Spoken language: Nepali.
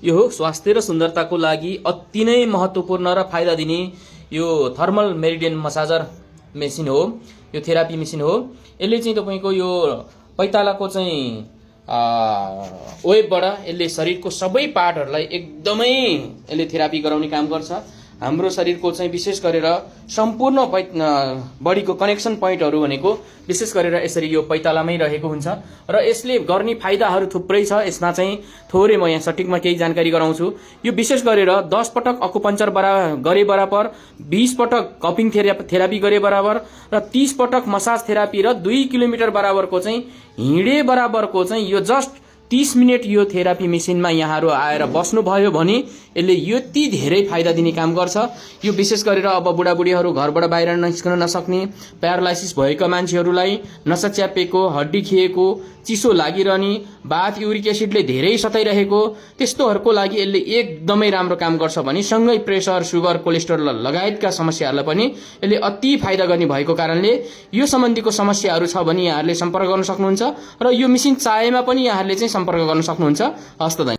यो स्वास्थ्य र सुन्दरताको लागि अति नै महत्त्वपूर्ण र फाइदा दिने यो थर्मल मेरिडियन मसाजर मेसिन हो। यो थेरापी मेसिन हो। यसले चाहिँ तपाईको यो पैतालाको चाहिँ वेबबाट यसले शरीरको सबै पार्टहरूलाई एकदमै यसले थेरापी गराउने काम गर्छ। हाम्रो शरीरको चाहिँ विशेष गरेर सम्पूर्ण बडीको कनेक्सन पोइन्टहरू भनेको विशेष गरेर यसरी यो पैतालामै रहेको हुन्छ र यसले गर्ने फाइदाहरू थुप्रै छ। यसमा चाहिँ थोरै म यहाँ सटिकमा केही जानकारी गराउँछु। यो विशेष गरेर 10 पटक अकुपञ्चर गरे बराबर, 20 पटक कपिङ थेरापी गरे बराबर र 30 पटक मसाज थेरापी र 2 किलोमिटर बराबरको चाहिँ हिँडे बराबरको चाहिँ यो जस्ट 30 मिनट यो थेरापी मेसिनमा यहाँहरू आएर बस्नुभयो भने यसले यति धेरै फाइदा दिने काम गर्छ। यो विशेष गरेर अब बुढाबुढीहरू घरबाट बाहिर निस्कन नसक्ने, प्यारालाइसिस भएका मान्छेहरूलाई, नसा च्यापेको, हड्डी खिएको, चिसो लागिरहने, बाथ युरिक एसिडले धेरै सताइरहेको त्यस्तोहरूको लागि यसले एकदमै राम्रो काम गर्छ भने सँगै प्रेसर, सुगर, कोलेस्ट्रोल लगायतका समस्याहरूलाई पनि यसले अति फाइदा गर्ने भएको कारणले यो सम्बन्धीको समस्याहरू छ भने यहाँहरूले सम्पर्क गर्न सक्नुहुन्छ र यो मेसिन चाहेमा पनि यहाँहरूले चाहिँ सम्पर्क गर्न सक्नुहुन्छ। हस्त।